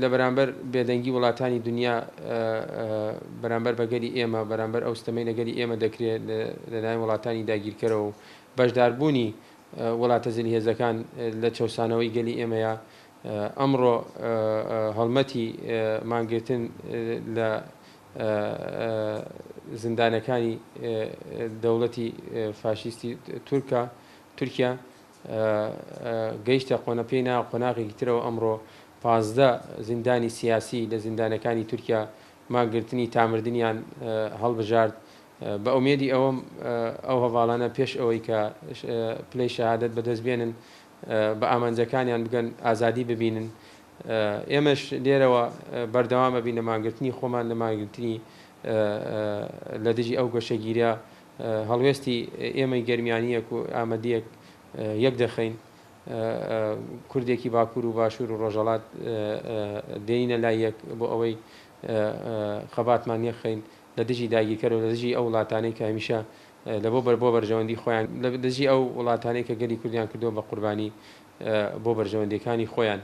لە بەرامبەر بێدەنگی وڵاتانی دنیا بەرامبەر بە گەلی ئێمە، بەرامبەر ئەو ستەمەی لە گەلی ئێمە دەکرێت لەلایەن وڵاتانی داگیرکەرەوە و بەشداربوونی وڵاتە زلهێزەکان لە چەوسانەوەی گەلی ئێمەیە، ئەمڕۆ هەڵمەتی مانگرتن لە زیندانەکانی دەوڵەتی فاشیستی تورکا تورکیا گەیشتە قۆنە پێی نا قۆناغێکی ترەوە ئەمڕۆ 15 زیندانی سیاسی لە زیندانەکانی تورکیا مانگرتنی تامردنیان هەڵبژارد. بە ئومێدی ئەوەم ئەو هەڤاڵانە پێش ئەوەی کە پلەی شەهادەت بەدەست بێنن بە ئامانجەکانیان بگەن، ئازادی ببینن. ئێمەش لێرەوە بەردەوام ئەبین لە مانگرتنی خۆمان، لە مانگرتنی لە دژی ئەو گۆشەگیریە. هەڵوێستی ئێمەی گەرمیانیەک و ئامەدیەک یەک دەخەین، کوردێکی باکوور و باشوور و ڕۆژهەڵات دێنینە لای یەک بۆ ئەوەی خەباتمان یەکخەین لە دژی داگیرکەر و لە دژی ئەو وڵاتانەی کە هەمیشە لە بۆ بۆ بەرژەوەندی خۆیان، لە دژی ئەو وڵاتانەی کە گەلی کوردیان کردووە بە قوربانی بۆ بەرژەوەندیەکانی خۆیان.